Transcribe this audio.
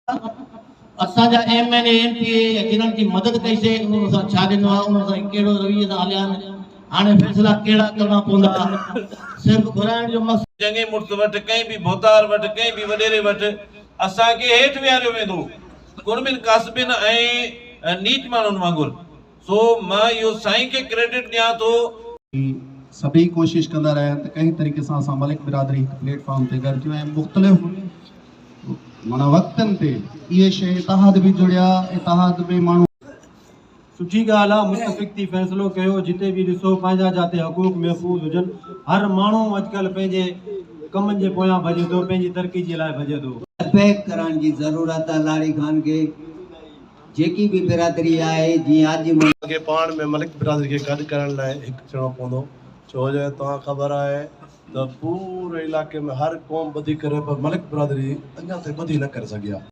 اسان جا M N A M P A يا جنھن جي مدد ڪئي سي انھن اسان ڇا ڏنو آ انھن سان ڪهڙو رويي سان هليا آهن هاڻي فيصلا ڪهڙا ڪرڻا پوندا صرف گهرائڻ جو مقصد. چڱي مڙس وٽ، ڪنهن به ڀوتار وٽ، ڪنهن به وڏيري وٽ اسان کي هيٺ ويهاريو ويندو، ڪڙمين ڪاسبين ۽ نيچ ماڻهن وانگر. سو مان اهو سائين کي ڪريڊٽ ڏيان ٿو. سڀئي ڪوشش ڪندا رهيا آهن ته ڪنهن طريقي سان اسان ملڪ برادري هڪ پليٽ فارم تي گڏ ٿيون ۽ مختلف معنيٰ وقتن تي اهي شيء اتحاد به جڙيا اتحاد ۾ ماڻهو. سٺي ڳالهه آ متفق ٿي فيصلو ڪيو جتي به ڏسو پنهنجا جاتي حقوق محفوظ هجن هر ماڻهو اڄڪلهه پنهنجي ڪمن جي پويان ڀڄي ٿو پنهنجي ترقي جي لاء ڀڄي ٿو. لبيڪ ڪرڻ جي ضرورت آ لاڙي خان کي جيڪي به برادري آهي جيئن اڄ م. کي پاڻ ۾ ملڪ برادري کي گڏ ڪرڻ لاء هڪ ٿيڻو پوندو ڇو جو توهان خبر آهي ته پوري علائقي ۾ هر قوم ٻڌي ڪري پر ملڪ برادري اڃا تائين ٻڌي نه ڪري سگهي آهي.